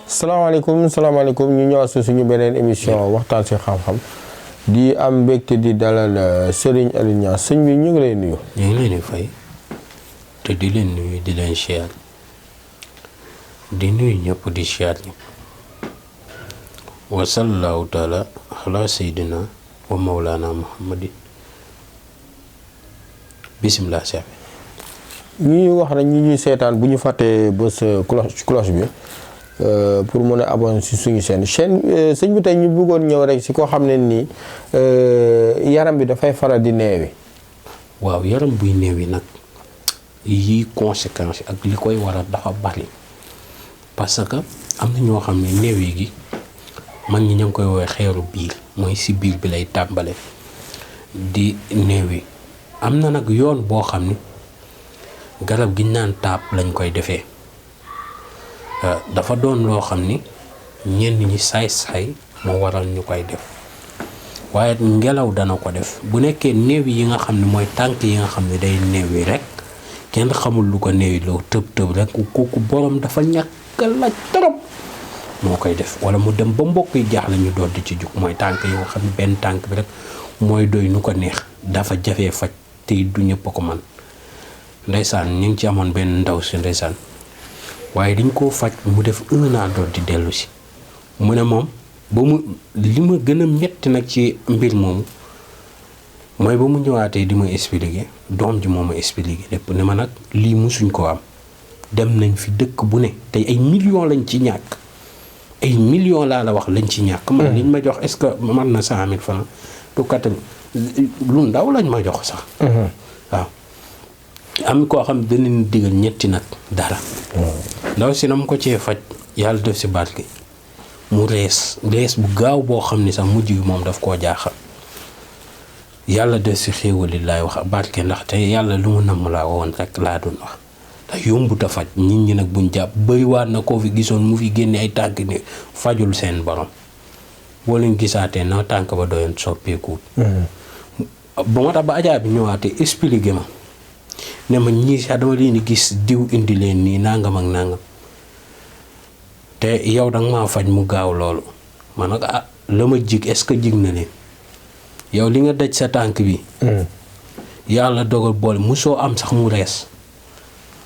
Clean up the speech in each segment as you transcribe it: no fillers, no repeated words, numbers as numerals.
salaamaaleykum ñu ñëwaat si suñu beneen émission waxtaan si xam-xam di am mbégte di dalal Serigne Aliou Niass sëñ bi ñu ngi lay nuyu. ñu ngi leen di fay te di leen nuyu di leen siyaar di nuyu ñëpp di siyaar ñëpp wa sallallahu taala ala sayyidina wa mawlana muhammadin bismillah seex ñuy wax rek ñi ñuy seetaan bu ñu fàttee bés cloche bi pour mën a abonné si suñu chaîne sëñ bi tey ñu bëggoon ñëw rek si koo xam ne nii yaram bi dafay faral di neewi. waaw yaram buy neewi nag yi conséquences ak li koy waral dafa bari parce que am na ñoo xam ne neewi gi mag ñi ñu ngi koy woowee xeeru biir mooy si biir bi lay tàmbale di neewi am na nag yoon boo xam ni garab gi naan taab lañ koy defee dafa doon loo xam ni ñenn ñi saay-saay moo waral ñu koy def waaye ngelaw dana ko def bu nekkee néew yi nga xam ne mooy tànk yi nga xam ne day néew yi rek kenn xamul lu ko néew yi loo tëb rek kooku borom dafa ñàkk laaj trop moo koy def wala mu dem ba mbokk yi jaaxle ñu doon di ci jug mooy tànk yi nga xam ne benn tànk bi rek mooy doy nu ko neex dafa jafee faj te du ñëpp a ko man ndeysaan ñu ngi ci amoon benn ndaw si ndeysaan waaye dañ koo faj mu def 1 an doon di dellu si mu ne moom ba mu li ma gën a metti nag ci mbir moomu mooy ba mu ñëwaatee di ma expliquer doom ji moo ma expliquer lépp ne ma nag lii musuñ ko am dem nañ fi dëkk bu ne tey ay millions lañ ci ñàkk ay millions laa la wax lañ ci ñàkk man liñ ma jox est-ce que mën na 100 000 francs tu kattan lu ndaw lañ ma jox sax waaw am koo xam danañ digal ñetti nag dara ndaw si na mu ko cee faj yàlla def si barke mu rees bu gaaw boo xam ni sax mujj gi moom daf koo jaaxal yàlla def si xéewali laay wax barke ndax te yàlla lu mu namm laa woon rek laa doon wax ndax yombut a faj nit ñi nag buñ jàpp bëriwaat na koo fi gisoon mu fi génne ay tànk ni fajul seen borom boo leen gisaatee na tànk ba doyoon soppeekuut ba ma tax ba ajaa bi ñëwaatee expliqué ma ne ma ñii sax dama leen di gis diw indi leen nii nangam ak nangam te yow danga maa faj mu gaaw loolu ma nag la ma jig est-ce que jig na leen yow li nga daj sa tànk bi yàlla dogal boole musoo am sax mu rees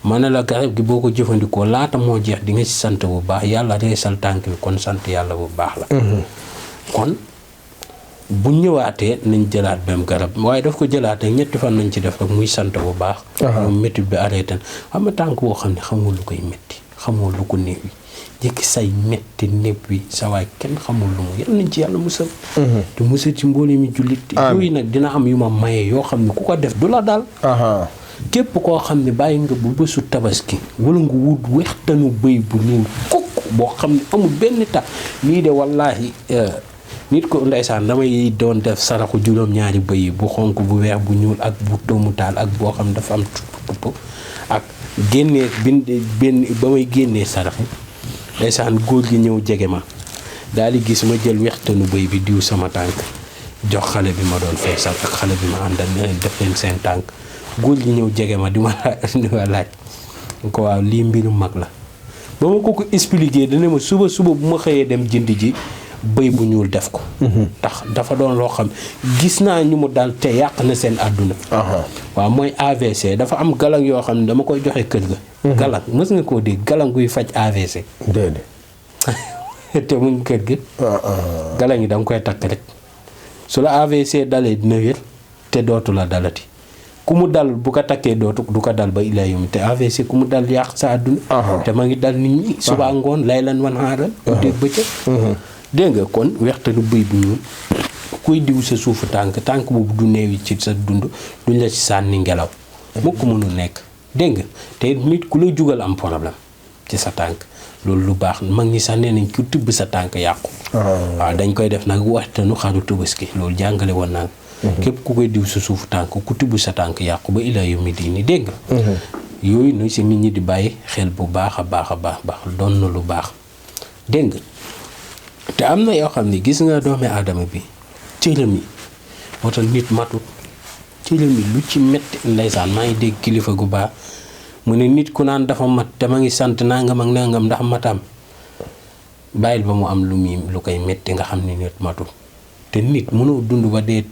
ma ne la garab gi boo ko jëfandikoo laata moo jeex di nga ci sant bu baax yàlla reesal tànk bi kon sant yàlla bu baax la kon bu ñëwaatee nañ jëlaat benn garab waaye daf ko jëlaatee 3 fan nañ ci def rek muy sant bu baax moom métti bi arrêté na xam nga tànk boo xam ne xamul lu koy métti xamul lu ko néew yi jëkki say métti népp wi sa waay kenn xamul lu mu yal nañ ci yàlla musal te musal ci mboole mi jullit yooyu nag dina am yu ma maye yoo xam ne ku ko def du la daal képp koo xam ne bàyyi nga bu bésu tabaski wala nga wut wextanu bëy bu ñuul kukk boo xam ne amul benn tax lii de wallaahi nit ko ndeysaan damay doon def saraxu juróom-ñaari bëy bu xonk bu weex bu ñuul ak bu doomu taal ak boo xam dafa am tupp ak génnee benn ba may génnee saraxi ndeysaan góor gi ñëw jege ma daal di gis ma jël wextanu bëy bi diw sama tànk jox xale bi ma doon feesal ak xale bi ma àndal ne leen def leen seen tànk góor gi ñëw jege ma di ma laaj ko waaw lii mbiru mag la ba ma ko expliqué dana ma suba bu ma xëyee dem jënd ji bëy bu ñuul def ko tax dafa doon loo xam gis naa ñu mu dal te yàq na seen àdduna waaw mooy AVC dafa am galang yoo xam ne dama koy joxe kër ga galang mës nga koo dégg galang guy faj AVC déedéet te mu ngi kër ga galang yi da nga koy takk rek su la AVC dalee dina wér te dootu la dalati ku mu dal bu ko takkee du ko dal ba ilaa yomi te AVC ku mu dal yàq sa àdduna te ma ngi dal nit ñi suba ngoon lay lan wan xaaral dégg bëccëg dégg nga kon wextanu bëy bu ñuul kuy diw sa suufu tànk boobu du neewi ci sa dund duñ la ci sànni ngelaw mukk mënul nekk dégg nga te nit ku la jugal am problème ci sa tànk loolu lu baax mag ñi sax nee nañ ku tibb sa tànk yàqu waaw dañ koy def nag waxtanu xaru Tabaski loolu jàngale woon naa képp ku koy diw sa suufu tànk ku tibb sa tànk yàqu ba ilaa yomi diini dégg nga yooyu nu si nit ñi di bàyyi xel bu baax a baax doon na lu baax dégg nga te am na yoo xam ne gis nga doomi aadama bi cëram yi moo tax nit matut cëram yi lu ci metti ndeysaan maa ngi dégg kilifa gu baax mu ne nit ku naan dafa mat te ma ngi sant nangam ak nangam ndax matam bàyyil ba mu am lu koy metti nga xam ne nit matul te nit mënoo dund ba dee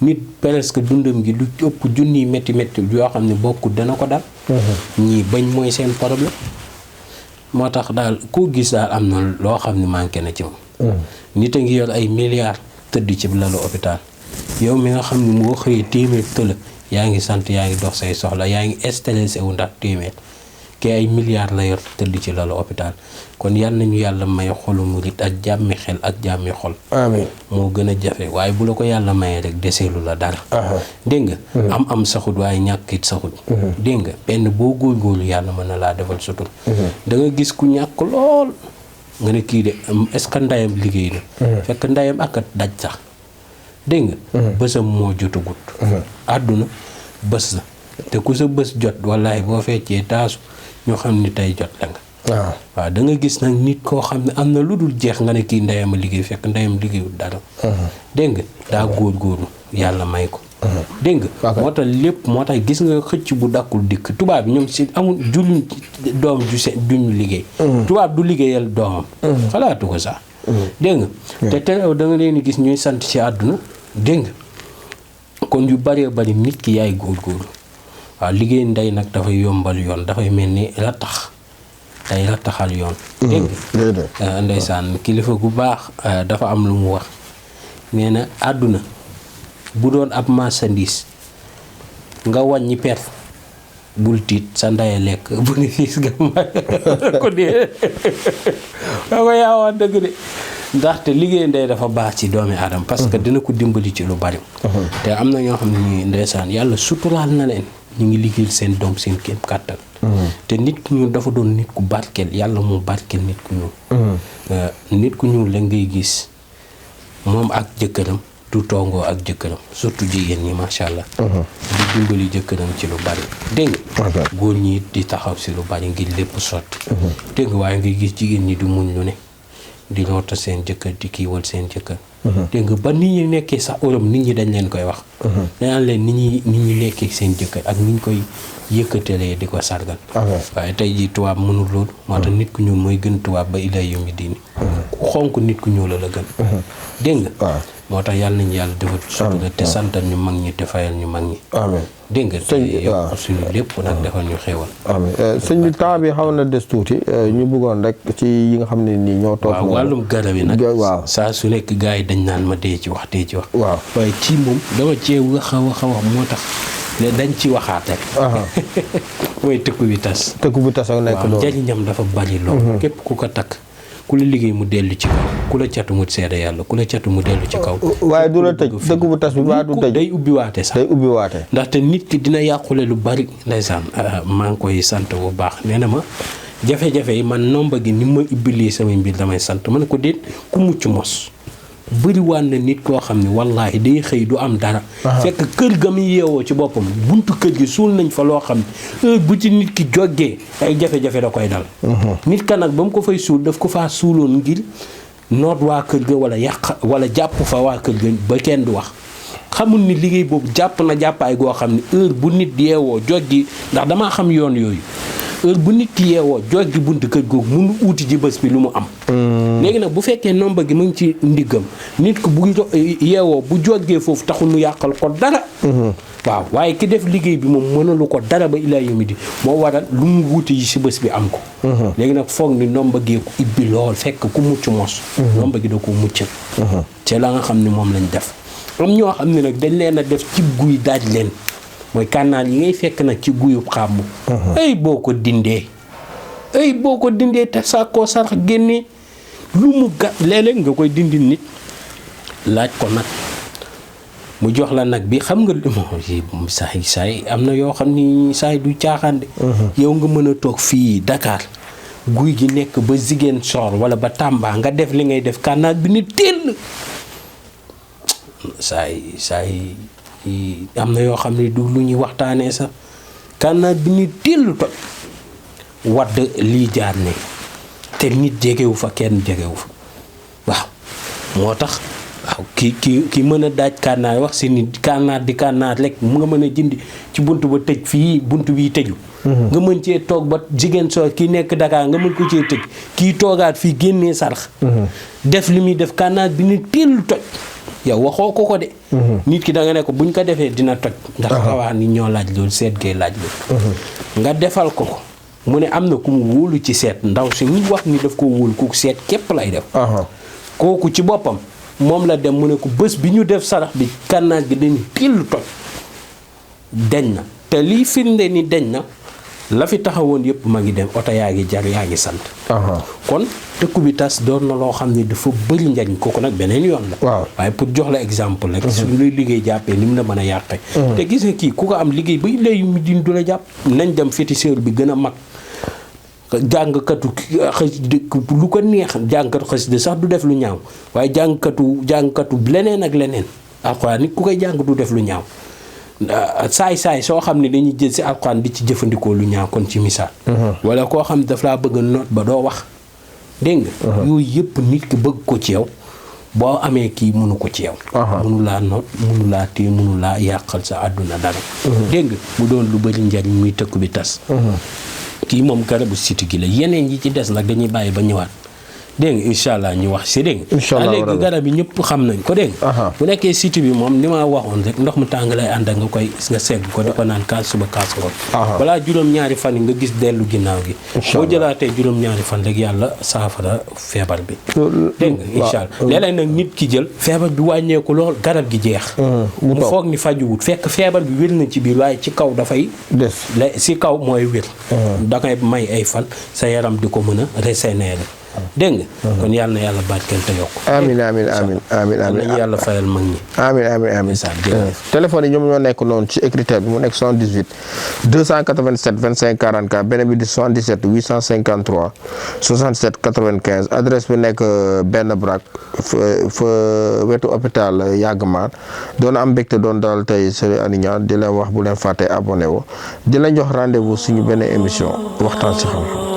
nit presque dundam gi lu ëpp junniy métti yoo xam ne bokkut dana ko dal ñii bañ mooy seen problème moo tax daal koo gis daal am na loo xam ne manqué na ci moom nit a ngi yor ay milliards tëdd ci lalu hôpital yow mi nga xam ne moo xëyee téeméer tëla yaa ngi sant yaa ngi dox say soxla yaa ngi stressé wu ndax téeméer ke ay milliards la yor tëdd ci lalu hôpital kon yal nañu yàlla may xolu murit ak jàmmi xel ak jàmmi xol amiin moo gën a jafe waaye bu la ko yàlla mayee rek deseelu la dara dégg nga am saxut waaye ñàkkit saxut dégg nga benn boo góorgóorlu yàlla mën na laa defal sutur da nga gis ku ñàkk lool nga ne kii de est-ce que ndayam liggéey na fekk ndayam ak daj sax dégg nga bësam moo jotagut àdduna bës la te ku sa bës jot wallahi boo feccee taasu ñoo xam ni tey jot la nga waaw da nga gis nag nit koo xam ne am na lu dul jeex nga ne kii ndeyam a liggéey fekk ndeyam liggéeyul dara dégg nga daa góorgóorlu yàlla may ko dégg nga moo tax lépp moo tax gis nga xëcc bu dakkul dikk tubaab bi ñoom si amul julluñ doom duñu liggéey tubaab du liggéeyal doomam xalaatu ko sax dégg nga te terew da nga leen gis ñuy sant ci àdduna dégg nga kon yu bëree bëri nit ki yaay góorgóorlu waaw liggéey ndey nag dafay yombal yoon dafay mel ni rattax day rattaxal yoon dégg nga ndeysaan kilifa gu baax dafa am lu mu wax nee na àdduna bu doon ab marchandise nga wàññi perte bul tiit sa ndaya lekk bénéfice nga ko dee waa ko yaa wax dëgg de ndaxte liggéey ndey dafa baax ci doomi aadama parce que dina ko dimbali ci lu bari te am na ñoo xam ne ñuy ndeysaan yàlla suturaal na leen ñu ngi liggéeyal seen doom seen kéem kàttan te nit ku ñuul dafa doon nit ku barkeel yàlla moo barkeel nit ku ñuul nit ku ñuul la ngay gis moom ak jëkkëram du tongoo ak jëkkëram surtout jigéen ñi macha allah di dimbali jëkkëram ci lu bari dégg nga góor ñi di taxaw si lu bari ngir lépp sotti dégg nga waaye ngay gis jigéen ñi di muñ lu ne di noota seen jëkkër di kiiwal seen jëkkër dégg nga ba nit ñi nekkee sax Europe nit ñi dañ leen koy wax danaan leen nit ñi nekkee seen jëkkër ak ni ñu koy yëkkatalee di ko sargal waaye tey jii tubaab mënul loolu moo tax nit ku ñuul mooy gën tubaab ba ilay yu mi diini ku xonk nit ku ñuul la gën dégg nga moo tax yàlla nañu yàlla defal sutura te santal ñu mag ñi te fayal ñu mag ñi dégg nga te yokk suñu lépp nag defal ñu xéewal sëñ bi temps bi xaw na des tuuti ñu bëggoon rek ci yi nga xam ne nii ñoo toog waaw wàllum garab yi nag saa su nekk gars yi dañ naan ma dee ci wax waaye ci moom dama cee wax a wax moo tax ne dañ ci waxaat rek mooy tëkku bi tas ak nekk loolu njariñam dafa bari lool képp ku ko takk ku la liggéey mu dellu ci kaw ku la catu mu seede yàlla ku la catu mu dellu ci kaw waaye du la tëj dëkk bu tas bi waa du tëj day ubbi waate sax ndaxte nit ki dina yàqule lu bari ndeysaan maa ngi koy sant bu baax nee na ma jafe-jafe yi man nomba gi ni ma ibbilee samay mbir damay sant ma ne ko déet ku mucc mos bëri waan na nit koo xam ne wallaahi day xëy du am dara fekk kër ga mu yeewoo ci boppam buntu kër gi suul nañ fa loo xam ne bu ci nit ki jógee ay jafe-jafe da koy dal nit ka nag ba mu ko fay suul daf ko faa suuloon ngir noot waa kër ga wala yàq wala jàpp fa waa kër ga ba kenn du wax xamul ni liggéey boobu jàpp na jàppaay goo xam ne heure bu nit yeewoo jóggi ndax damaa xam yoon yooyu heure bu nit ki yeewoo jóggi buntu kër googu mënu uuti ji bés bi lu mu am léegi nag bu fekkee nomba gi mu ngi ci ndiggam nit ko bu yeewoo bu jógee foofu taxul mu yàqal ko dara waaw waaye ki def liggéey bi moom mënalu ko dara ba ilaa yomi di moo waral lu mu wuti yi si bés bi am ko léegi nag foog ni nomba gee ko ibbi lool fekk ku mucc mos nomba gi da ko muccal ci la nga xam ne moom lañ def am ñoo xam ne nag dañ leen a def ci guy daaj leen mooy kànnaal yi ngay fekk nag ci guyub xàmbu ay boo ko dindee te saa koo sarax génnee lu mu gàtt léeg-léeg nga koy dindi nit laaj ko nag mu jox la nag bi xam nga moom saay am na yoo xam ni saay du caaxaan de yow nga mën a toog fii Dakar guy gi nekk ba Ziguinchor wala ba Tamba nga def li ngay def kànnaal bi ni teel saay am na yoo xam ne du lu ñuy waxtaanee sax kànnaar bi ni teel toj wadd lii jaar ne te nit jegewu fa kenn jegewu fa waaw moo tax waaw ki mën a daaj kànnaar wax si nit kànnaar di kànnaar rek mu nga mën a jëndi ci bunt ba tëj fii bunt bi tëju nga mën cee toog ba jigéen soo ki nekk Dakar nga mën ko cee tëj kii toogaat fii génnee sarax def li muy def kànnaar bi ni teel toj yow waxoo ko de nit ki da nga ne ko buñ ko defee dina toj ndax rawaan ni ñoo laaj loolu seet gee laaj loolu nga defal ko mu ne am na ku mu wóolu ci seet ndaw si ñu wax ni daf ko wóolu ku seet képp lay def kooku ci boppam moom la dem mu ne ko bés bi ñu def sarax bi kànnaar gi dañu teel toj deñ na te lii firnde ni deñ na la fi taxawoon yëpp ma ngi dem oto yaa ngi jar yaa ngi sant kon tëkku bi tas doon na loo xam ne dafa bëri njariñ kooku nag beneen yoon la waaye pour jox la exemple rek su luy liggéey jàppee ni mu la mën a yàqee te gis nga kii ku ko am liggéey ba lay mu din du la jàpp nañ dem féticheur bi gën a mag jàngkatu lu ko neex jàngkatu xasida sax du def lu ñaaw waaye jàngkatu leneen ak leneen alxuraan nit ku koy jàng du def lu ñaaw saay soo xam ne dañuy jël si alxuraan di ci jëfandikoo lu ñaaw kon ci misaal wala koo xam ne daf laa bëgg noot ba doo wax dégg nga yooyu yëpp nit ki bëgg ko ci yow boo amee kii mënu ko ci yow mënu laa noot mënu laa téye mënu laa yàqal sa àdduna dara dégg nga mu doon lu bëri njariñ muy tëkku bi tas kii moom garabu siti gi la yeneen yi ci des nag dañuy bàyyi ba ñëwaat dégg nga incha allah ñu wax si dégg nga léegi garab yi ñëpp xam nañ ko dégg nga bu nekkee siti bi moom li ma waxoon rek ndox mu tàng lay ànd ak nga segg ko di ko naan kaas suba kaas ngoon balaa juróom-ñaari fan yi nga gis dellu ginnaaw gi boo jëlaatee juróom-ñaari fan rek yàlla saafara feebar bi dégg nga incha allah léeg-léeg nag nit ki jël feebar bi wàññeeku lool garab gi jeex mu foog ni fajuwut fekk feebar bi wér na ci biir waaye ci kaw dafay des si kaw mooy wér da ngay may ay fan sa yaram di ko mën a régénérer dégg nga kon yàlla na yàlla barkeel te yokk amiin nañu yàlla fayal mag ñi amiin téléphone yi ñoom ñoo nekk noonu ci écriture bi mu nekk 78 287 25 44 beneen bi di 77 853 67 95 adresse bi nekk benn brak fa wetu hôpital Yagmar doon am mbégte doon dalal tey Serigne Ady Niang di leen wax bu leen fàtte abonné wo di leen jox rendez-vous suñu benn émission waxtaan ci xam-xam